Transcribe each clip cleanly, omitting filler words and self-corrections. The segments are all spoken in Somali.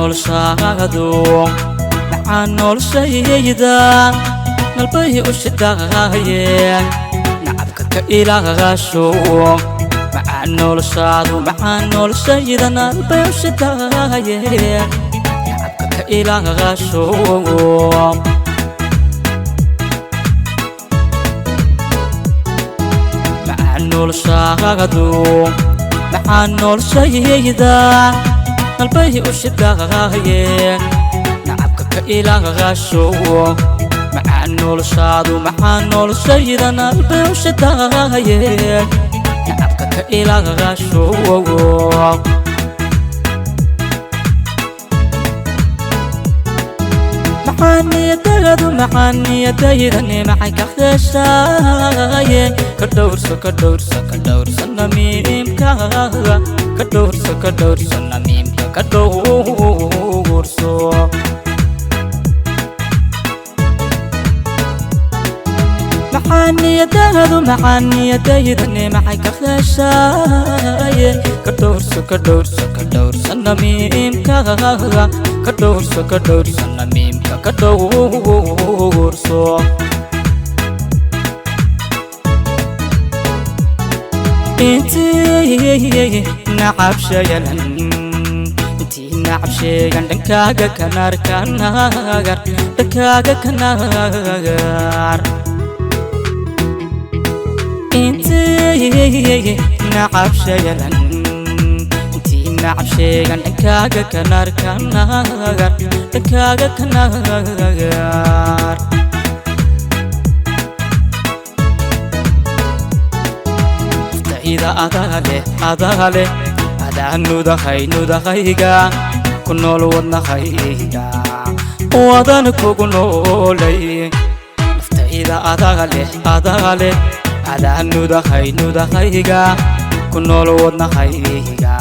Noloshaadu macaan, noloshayda nalbay u shidaaye, nacabka ka ilaasho. Macaan noloshaadu, macaan noloshayda nalbay u shidaaye, nacabka ka ilaasho. Macaan noloshaadu, macaan noloshayda nalbay u shidaaye, nacabka ka ilaasho. Macaan noloshaadu, macaan noloshayda nalbay u shidaaye, nacabka ka ilaasho. Maxaaniyadayadu, maxaaniyadayda nimacay ka heshaaye, ka dhowrso, ka dhowrso, ka dhowrso namiimka, ka dhowrso, ka dhowrso namiimka, ka dhowrso. Maxaaniyadayadu, maxaaniyadayda nimacay ka heshaaye, ka dhowrso, ka dhowrso, ka dhowrso namiimka, ka dhowrso, ka dhowrso namiimka, ka dhowrso. Intii nacab sheegan, intii nacab sheegan, dhankaaga kanaar kanagar, dhankaaga kanagar. Intii nacab sheegan, intii nacab sheegan, dhankaaga kanaar kanagar, dhankaaga kanagar. Naftayda adaa leh, adaa leh, adaa nudahay, nudahayga ku nool, wadnahayga wadan kugu noolay. Naftayda adaa leh, adaa leh, adaa nudahay, nudahayga ku nool, wadnahayga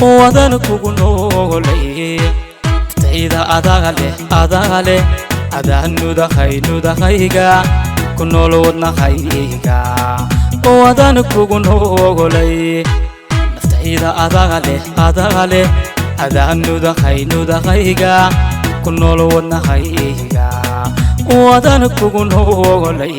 wadan kugu noolay. Naftayda adaa leh, adaa leh, adaa nudahay, nudahayga ku nool, wadnahayga wadan kugu noolay. Naftayda adaa leh, adaa leh, adaa nudahay, nudahayga ku nool, wadnahayga wadan kugu noolay.